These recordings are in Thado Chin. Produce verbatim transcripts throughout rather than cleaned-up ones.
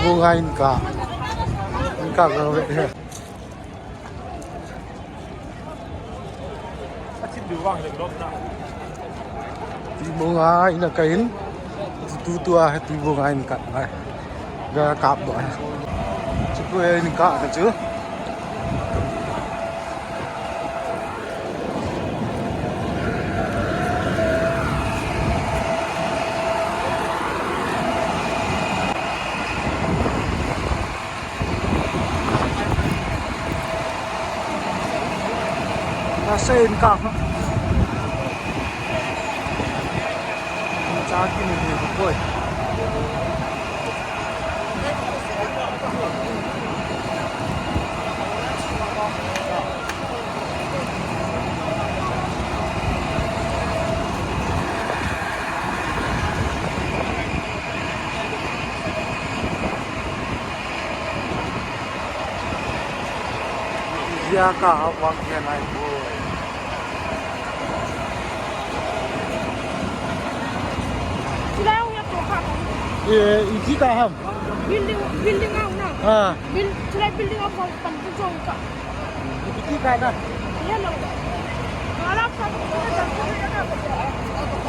Bunga in ka. In ka ga ve. Tui bunga in ka in. Tu tu a tui bunga in ka. Ga kap do. Chu ko in ka ka chu. Nasa in ka. Cha ki ni ni ko. Jia ka hawang hian ai bo. Chulai hung ya to kha. Eh, iti ka ham? Building, building a hung na. Ah. Buil-, chulai building a hung pan tu chong ka. Iti ka na? Hello. Mara pa.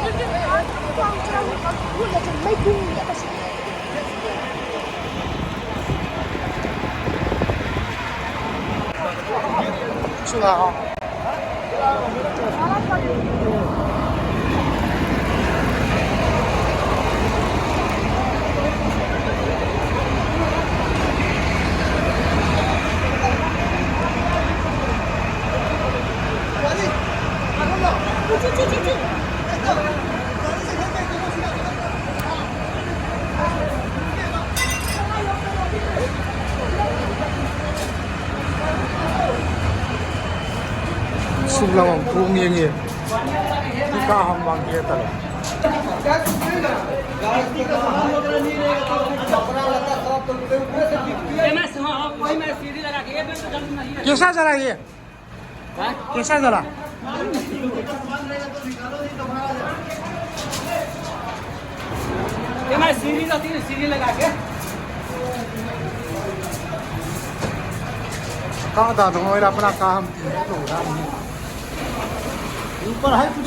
Building a hung chulai hung ka. Hung ya chun mai kung ya ka. Sum lam ang kung yang ye. Tika ham bang ye ta. कैसा चला ये? कैसा चला? ये मैं सीढ़ी रहती है, सीढ़ी लगा के। कहाँ था तुम? और अपना काम ऊपर है कुछ।